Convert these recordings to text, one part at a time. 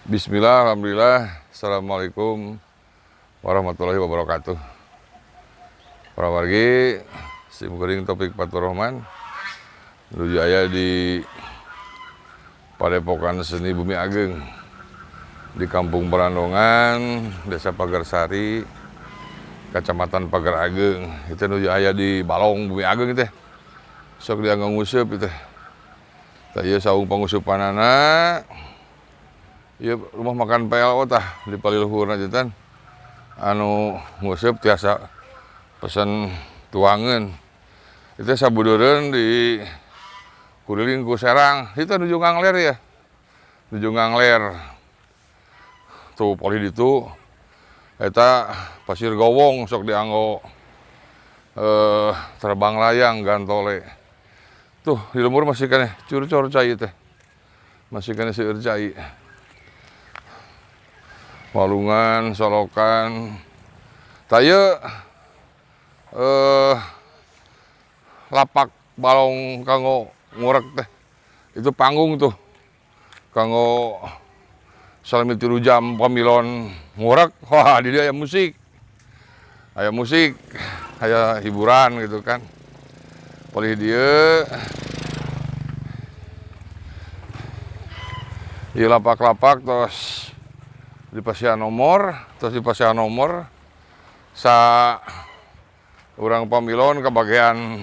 Bismillah, alhamdulillah. Assalamualaikum warahmatullahi wabarakatuh. Para wargi, sim kuring Topik Faturrahman nuju aya di Padepokan Seni Bumi Ageng di Kampung Brandongan, Desa Pagersari, Kecamatan Pager Ageng. Itu nuju aya di Balong Bumi Ageng teh. Sok dianggo nguseup itu. Tah ieu saung pangusupanana. Ieu rumah makan PLO tah di paliluhurna janten. Anu nguseup tiasa pesen tuangeun. Itu sabudeureun di kuriling ku serang. Itu nuju ngangler ya. Nuju ngangler. Tuh palih ditu eta pasir gowong sok dianggo terbang layang gantole. Tuh di lembur masih keneh curcor cai teh. Masih keneh seueur cai. Walungan, solokan. Tah ieu lapak balong kanggo ngurek teh. Itu panggung tuh. Kanggo salami 3 jam pamilon ngurek, wah di dia aya musik. Aya musik, aya hiburan gitu kan. Palih dieu ieu lapak-lapak tos dipasihan nomor, terus dipasihan nomor sa urang pamilon kebagian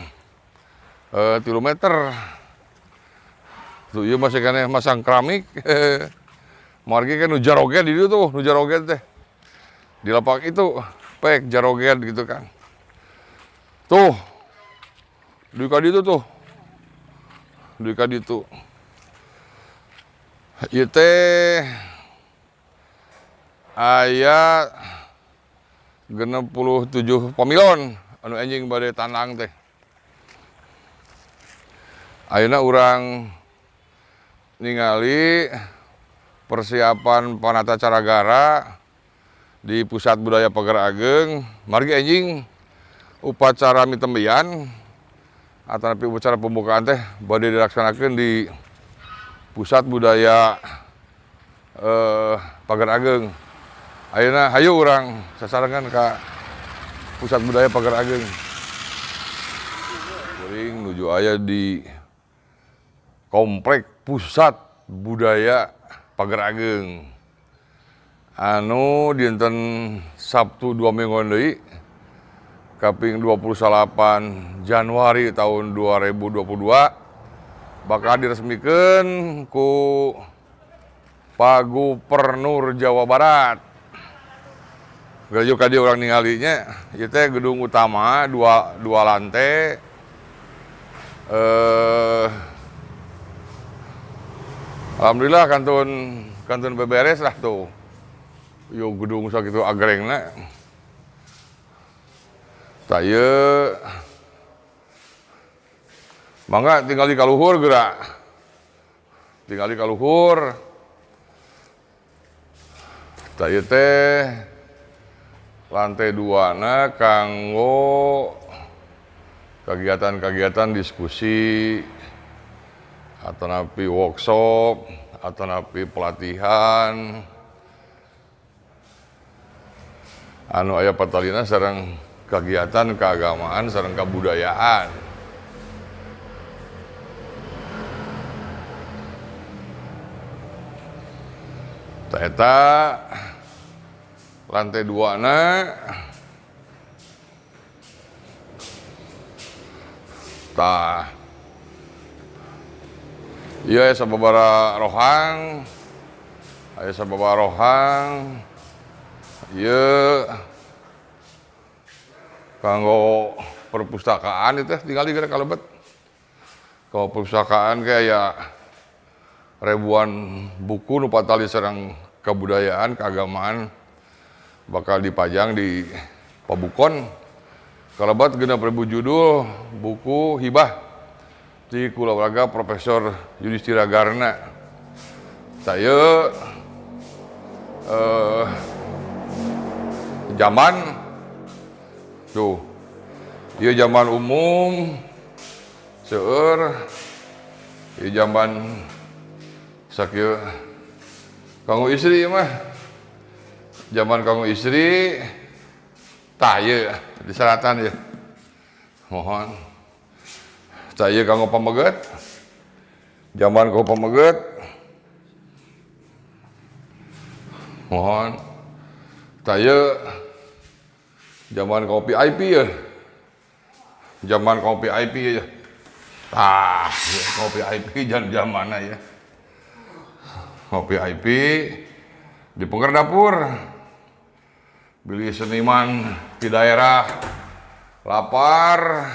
3 meter. Tuh ieu masih keneh masang keramik. Margi kan nu jaroget di dieu tuh, nu jaroget teh. Di lapak itu pek jaroget gitu kan. Tuh. Di ka ditu tuh. Di ka ditu. Ieu teh aya 67 pamilon anu enjing bade tandang teh. Ayeuna urang ningali persiapan panata caragara di Pusat Budaya Pager Ageng. Margi enjing upacara mitembeyan atanapi upacara pembukaan teh bade dilaksanakeun di Pusat Budaya Pager Ageng. Ayeuna hayu urang sasarengan ka Pusat Budaya Pager Ageng. Kuring nuju aya di Komplek Pusat Budaya Pager Ageng. Anu dinten Sabtu 2 mingguan deui kaping 28 Januari tahun 2022 bakal diresmikeun ku Pak Gubernur Jawa Barat. Gajuk ka dieu urang ningalinya, ieu teh gedung utama dua lantai. Alhamdulillah kantun beberes lah tuh. Yo gedung sakitu agrengna. Tah ieu mangga tinggal di kaluhur geura. Tinggal di kaluhur. Tah ieu teh lantai 2 na kanggo kegiatan-kegiatan diskusi atanapi workshop atanapi pelatihan anu aya patalina sareng kegiatan keagamaan sareng kebudayaan. Tah eta lantai 2 na tah ieu aya sababaraha rohang, aya sababaraha rohang ieu kanggo perpustakaan itu tinggal di kalebet. Kalau perpustakaan kayak ribuan buku nu patali sareng kebudayaan, keagamaan bakal dipajang di Pabukon. Kalebet 6.000 judul buku hibah di kulawarga Profesor Yudhistira Garna. Saya zaman tuh, ieu zaman umum seueur, ieu zaman sakieu Kanggo istri mah. Zaman kanggo istri tah ieu di selatan ya. Mohon. Tah ieu kanggo pameget. Zaman kanggo pameget. Mohon. Tah ieu zaman kanggo VIP ya. Zaman kanggo VIP ya. Tah, kanggo VIP jangan zamana ya. Kanggo VIP di pengker dapur. Beli seniman di daerah lapar,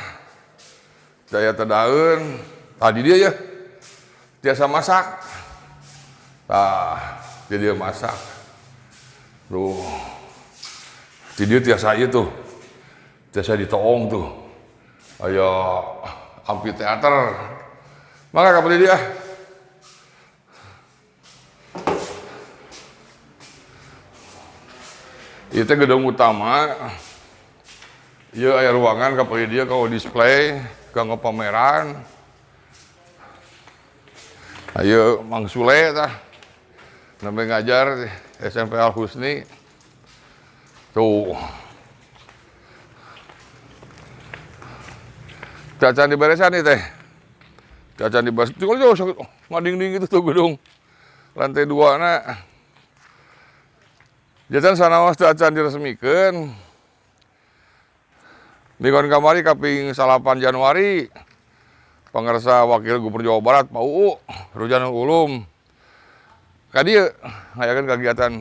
daya tedaun, tadi dia ya tiasa masak. Tah, dia masak. Tuh, dia tiasa ieu tuh, tiasa ditoong tuh. Ayo amfiteater. Maka kapal dia. Itu gedung utama. Ieu aya ruangan kapal dia kalau display, kanggo pameran. Ayo Mang Sule tah. Nembe ngajar SMP Al Husni. Tuh. Cacan diberesan nih teh. Cacan diberesan. Tuh kalau jauh ngading-ding gitu tuh gedung. Lantai 2 na. Jajan sanaos teu acan diresmikeun. Minggon kamari kaping 8 Januari. Pangersa Wakil Gubernur Jawa Barat Pak UU Ruzhanul Ulum. Ka dieu ngayakeun kegiatan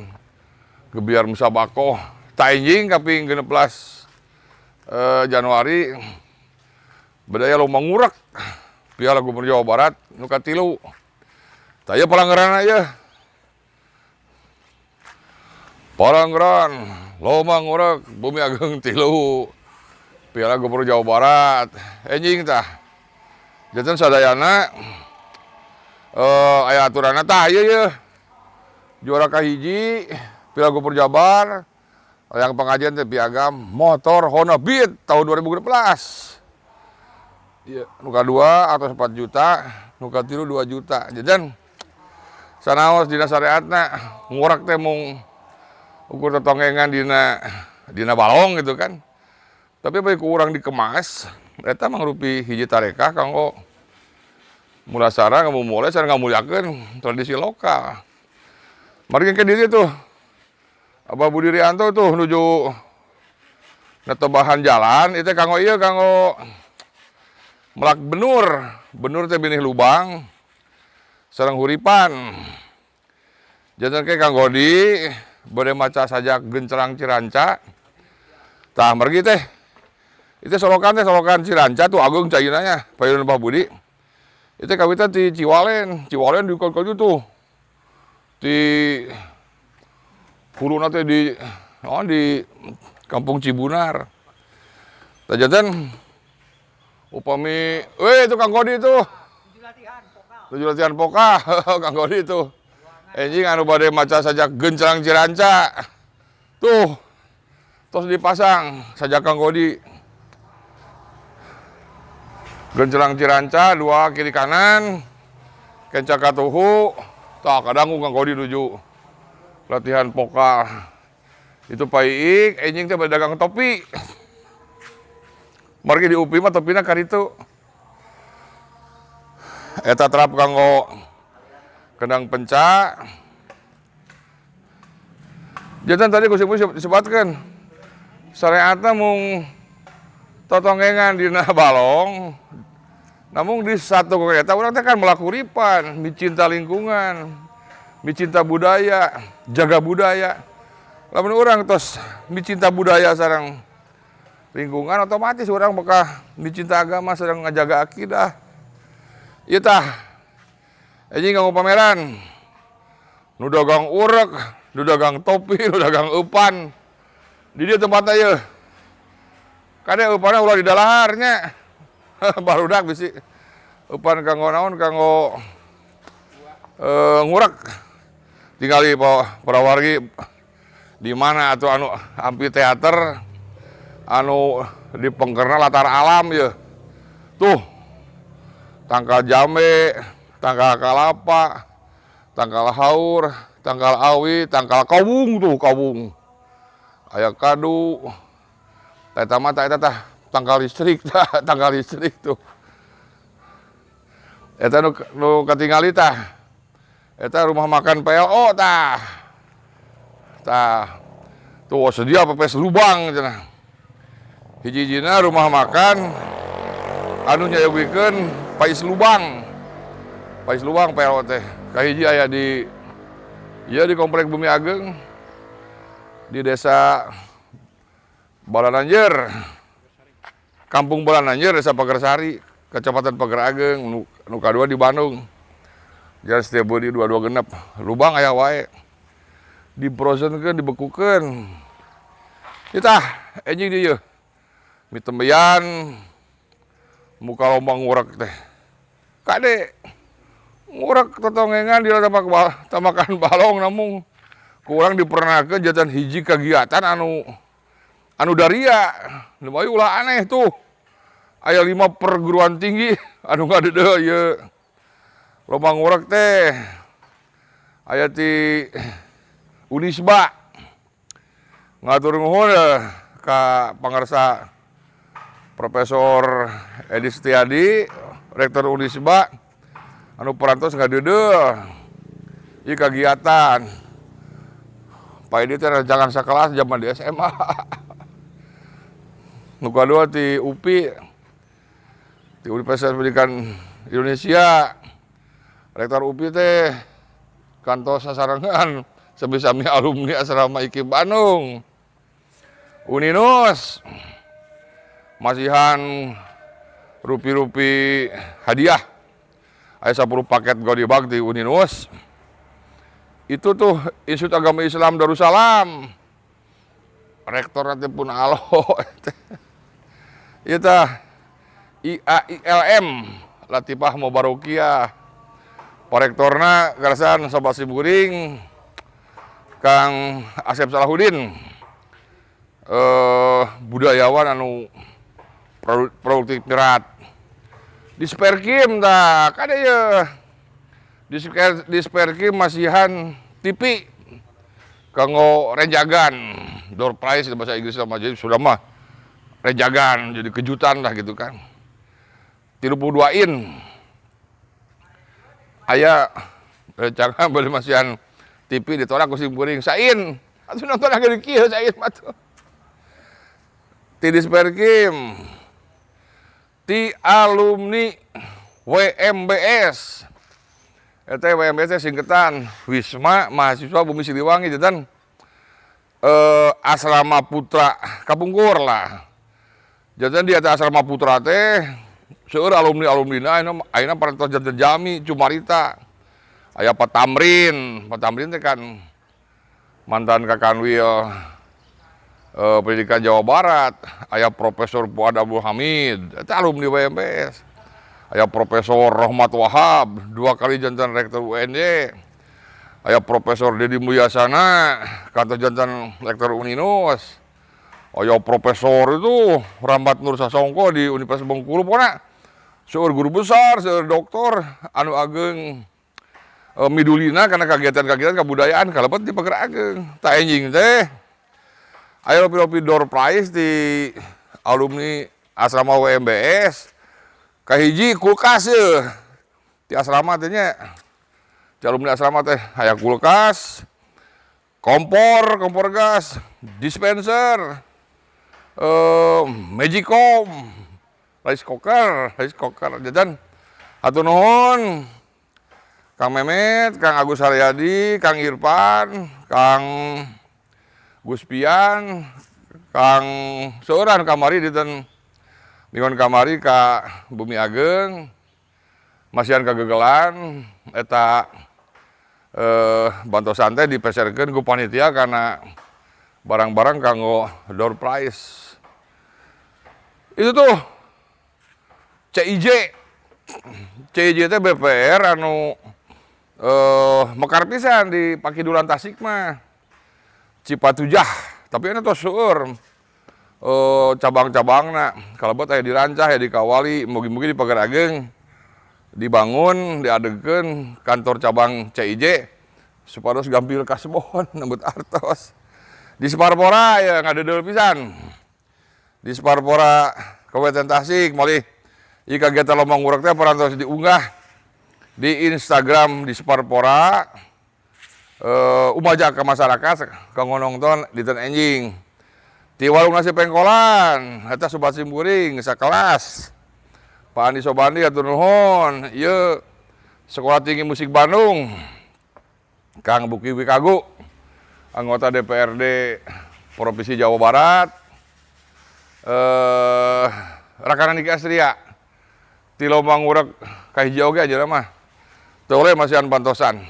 gebiar musabakoh. Tainjing kaping 16 Januari. Bedaya lomba ngurek Piala Gubernur Jawa Barat nu katilu. Tah ieu pelanggaran ieu. Pelanggaran lomba ngurek Bumi Ageng 3 Piala Gubernur Jawa Barat. Enjing tah. Janten sadayana aya aturanna tah ieu ye. Juara kahiji Piala Gubernur Jabar yang pengajian teh piagam motor Honda Beat tahun 2016. Iya, nu kadua atau 4 juta, nu katilu 2 juta. Jajan sanaos dina syariatna ngurek teh mung ukur tetongengan dina balong gitu kan. Tapi bagi ku urang dikemas, eta mangrupi hiji tarekah kanggo mulasara ngamumule sareng ngamulyakeun tradisi lokal. Mari ke diri tuh. Abah Budi Rianto tuh nuju netobahan jalan itu kanggo ieu kanggo melak benur. Benur teh binih lubang sareng huripan. Janten ke Kang Godi bade maca sajak Gencerang Ciranca. Tah mergi teh. Itu solokan teh solokan Ciranca tuh ageung caina nya payun Pak Budi. Itu kawitan di Ciwalen, Ciwalen di kal-kal tuh. Di huluna teh di oh, di Kampung Cibunar. Tah janten upami, weh itu Kang Godi itu. Tujuh latihan pokal, Kang Godi itu. Enjing anu bade maca sajak Gencerang Ciranca. Tuh. Terus dipasang sajak Kang Godi. Gencerang Ciranca 2 kiri kanan. Kenca katuhu. Tah kadang Kang Godi nuju latihan pokal. Itu Pak Iik, enjing teh bade dagang topi. Margi di UPI mah topina karitu. Eta terap kanggo kendang penca. Jantan tadi ku si disebatkeun. Syariatna mung totongengan dina balong. Namun di satu kereta urang teh kan melakuripan, micinta lingkungan, micinta budaya, jaga budaya. Lamun urang tos micinta budaya sareng lingkungan otomatis urang bakal micinta agama sareng ngajaga akidah. Ieu tah. Anjing kanggo pameran. Nu dagang urek, nu dagang topi, nu dagang eupan. Di dieu tempatna ieu. Kade eupanna ulah didalahar nya. Barudak bisi eupan kanggo naon kanggo ngurek. Tingali para wargi di mana atuh anu amfiteater anu di pengkerna latar alam ye. Tuh. Tangkal jambe, tangkal kalapa, tangkal haur, Tangkal awi, tangkal kawung tuh kawung. Aya kadu. Eta mah eta tah tangkal listrik tah, tangkal listrik tuh. Eta nu katingali tah. Eta rumah makan PLO tah. Tah. Tuh sedia pepes lubang cenah. Hiji-hijina rumah makan anu nyayogikeun Pais Lubang. Pais Lubang PLO teh. Kahiji aya di ieu di Komplek Bumi Ageng di Desa Balananjeur. Kampung Balananjeur, Desa Pagersari, Kecamatan Pager Ageng, nu kadua di Bandung. Jalan Setiabudi 226. Lubang aya wae. Difrozenkeun, dibekukeun. Tah, enjing di ieu. Mitembeyan muka lomba ngurek teh. Kade ngurek totongengan di tamakan balong namung kurang diperanakeun janten hiji kegiatan anu daria. Nu bae ulah aneh tuh. Aya 5 perguruan tinggi anu ngadeudeuh ieu. Lomba ngurek teh aya ti Unisba. Ngatur nuhun ka pangarsa Profesor Edi Setiadi, Rektor Unisba, anu parantos ngadeudeuh ieu kagiatan. Pak Edi teh jangan sakelas zaman di SMA. Nu kadua ti UPI, ti Universitas Pendidikan Indonesia. Rektor UPI teh kantos sasarengan sami-sami alumni asrama IKIP Bandung. Uninus masihan rupi-rupi hadiah. Aya 10 paket goodie bag di Uninus. Itu tuh Institut Agama Islam Darussalam. Rektor nanti pun alo. Ieu tah IAILM Latifah Mubarokiah. Parektorna garasan Sobat Simkuring Kang Asep Salahuddin. Budayawan anu produktif pirat. Disperkim tah kade ye. Disperkim masihan TV kanggo renjagan, door prize bahasa Inggris sama jadi sudah mah renjagan jadi kejutan lah gitu kan. 32 in. Aya rencangan beli masihan TV ditolak ku simkuring sain. Atuh nonton lagi di kieu sain mah tuh. Ti Disperkim, ti alumni WMBS. Eta WMBS teh singkatan Wisma Mahasiswa Bumi Siliwangi janten asrama putra kapungkur lah. Janten di atas asrama putra teh seueur alumni-alumnina ayeuna parantos janten jami cumarita. Aya Pak Tamrin, Pak Tamrin teh kan mantan Kakanwil Pendidikan Jawa Barat, aya Profesor Fuad Abdul Hamid, eta alumni WMBS. Aya Profesor Rohmat Wahab, 2 kali janten Rektor UNY. Aya Profesor Deddy Mulyasana, kantor janten Rektor Uninus. Aya Profesor itu Rahmat Nur Sasongko di Universitas Bengkulu, pokoknya seueur guru besar, seueur doktor anu ageng midulina karena kegiatan-kegiatan kebudayaan kalebet di Pager Ageng. Tah enjing teh aya lopi-lopi door prize di alumni asrama WMBS. Kahiji kulkas ye. Di asrama teh nya. Di alumni asrama teh aya kulkas, kompor, kompor gas, dispenser, magicom, rice cooker, rice cooker. Jajan hatur nuhun Kang Memet, Kang Agus Haryadi, Kang Irfan, Kang Guspian, Kang seueuran kamari dinten minggon kamari ka Bumi Ageng, masihan kagegelan eta bantosan teh dipeserkeun ku panitia karena barang-barang kanggo door prize. Itu tuh CIJ. CIJ teh BPR anu mekar pisan di Pakidulan Tasik mah. Cipatujah, tapi ini tuh seueur cabang-cabangna. Kalebet aya di Rancah, aya di Kawali, mugi-mugi di Pager Ageng dibangun, diadegkeun kantor cabang CIJ Supados gampil kasbon nembut artos. Di Disparpora ya ngadeudeuh pisan. Di Disparpora Kabupaten Tasik malih ieu kagiatan lomba ngurek teh parantos diunggah di Instagram di Disparpora, umajak ke masyarakat kanggo nonton dinten enjing. Di warung nasi pengkolan eta sobat simkuring sakelas. Pak Andi Sobandi, hatur nuhun. Ieu Sekolah Tinggi Musik Bandung. Kang Buki Wikagu, anggota DPRD Provinsi Jawa Barat. Rakanan Niki Astria ti lomba ngurek kahiji oge aja mah. Teu oleh masihan bantosan.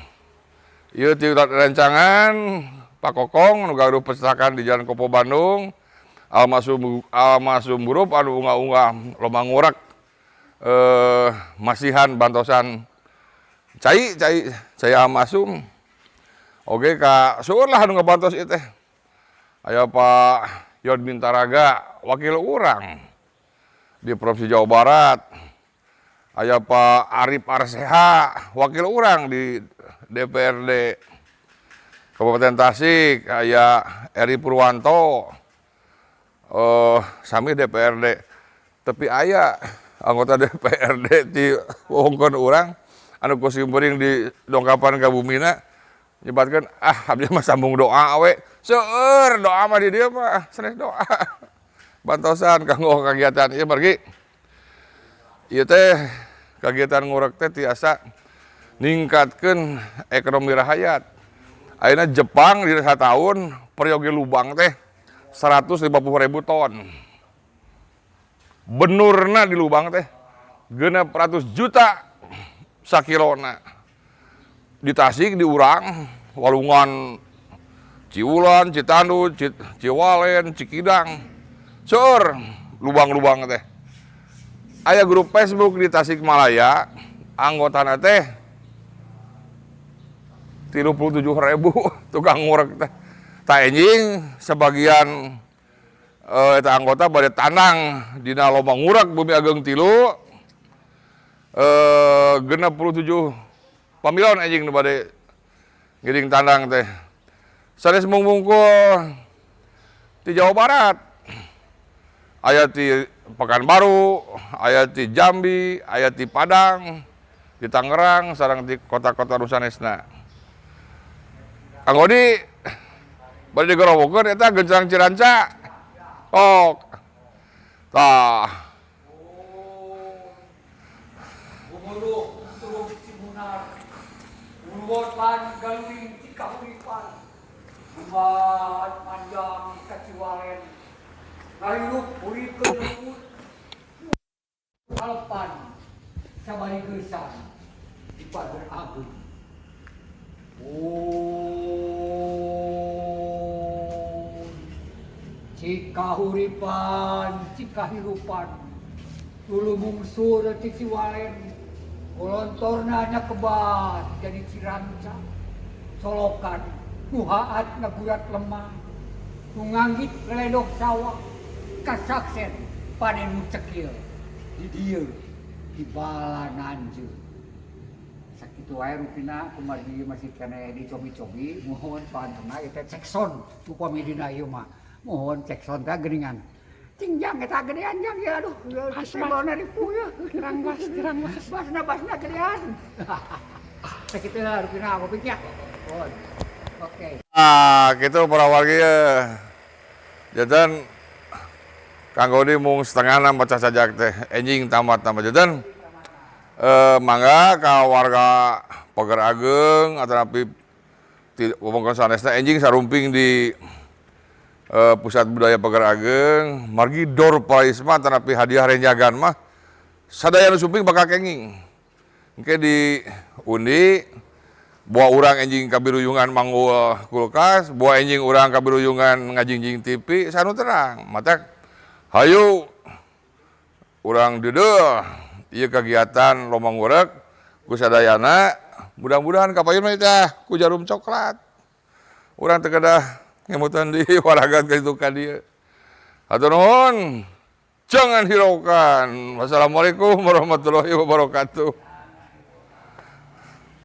Ieu ti rencangan Pak Kokong nu gaduh perpustakaan di Jalan Kopo Bandung. Almasum Almasum Group anu unggah-unggah lomba ngurek, masihan bantosan cai cai cai Almasum. Oke, ka seueur lah anu ngabantos ieu teh. Aya Pak Yod Mintaraga, wakil urang di Provinsi Jawa Barat. Aya Pak Arif Arseha, wakil urang di DPRD Kabupaten Tasik. Aya Eri Purwanto, sami DPRD. Tapi aya anggota DPRD di wewengkon urang anu ku simkuring di dongkapan ka bumina nyebatkeun, "Ah, abdi mah sambung doa we." Seueur doa mah di dieu mah, sanes doa. Bantosan kanggo kagiatan ieu margi ieu teh kagiatan ngurek teh tiasa ningkatkeun ekonomi rahayat. Ayeuna Jepang di tahun peryogi lubang teh 150.000 ton. Benurna di lubang teh 600 juta sakilona. Di Tasik di urang walungan Ciwulan, Citandu, Ciwalen, Cikidang. Seueur lubang-lubang teh. Aya grup Facebook di Tasikmalaya, anggotana teh 37.000 tukang ngurek teh. Tah, enjing sebagian eta anggota bade tandang dina lomba ngurek Bumi Ageng tilu, 67 pamilon enjing nu bade ngiring tandang teh. Sanes mung mungkul di Jawa Barat. Aya di Pekanbaru, aya di Jambi, aya di Padang, di Tangerang, sareng di kota-kota nu sanesna. Kang Godi bade digorowokeun eta Gencang Ciranca. Tok. Tah. Gumuruh Curug Cibunar, Uluwatan Galuing Cikahuripan, Gumat Panjang Kaciwalen, Ngalirup Uripkeun Lembut, Kalepan, Sabari Geusang, di Pager Agung. Oh, Cikahuripan, Cikahirupan, dulu mungsur ti Ciwalen, golontorna nyakebat jadi Ciranca, solokan, nu haat ngagurat lemah, nu nganggit leledok sawah, kasaksen panen nu cekil, di dieu di Balananjeun. Sakitu wae rupina, kumargi masih keneh dicobi-cobi, mohon pantena ieu teh cek sound upami dina ieu mah. Mohon cek sound teh geuningan. Cing jang eta gedean jang ya, aduh. Senggolna ripuh ya. Kirang bas, kirang bas. Basna basna gedean. Sakitu lah rupina kopiknya. Mohon. Oke. Ah, gitu para wargi ya. Janten Kang Godi mung setengah enam baca sajak teh. Enjing tamat tambah janten. Mangga ka warga Pagar Ageng atau di wewengkon sanesna enjing sarumping di Pusat Budaya Pagar Ageng, margi door prize mah tanapi hadiah renjagan mah sadaya nu sumping bakal kenging. Engke diundi, boa urang enjing kabiruyungan manggul kulkas, boa enjing urang kabiruyungan ngajingjing TV, sanu terang. Matak hayu urang deudeuh ieu kegiatan lomba ngurek ku sadayana, mudah-mudahan kapayun mah teh ku jarum coklat. Urang teu kedah ngemutan di waragan ka ditu ka dieu. Hatur nuhun. Jangan hiraukan. Wassalamualaikum warahmatullahi wabarakatuh.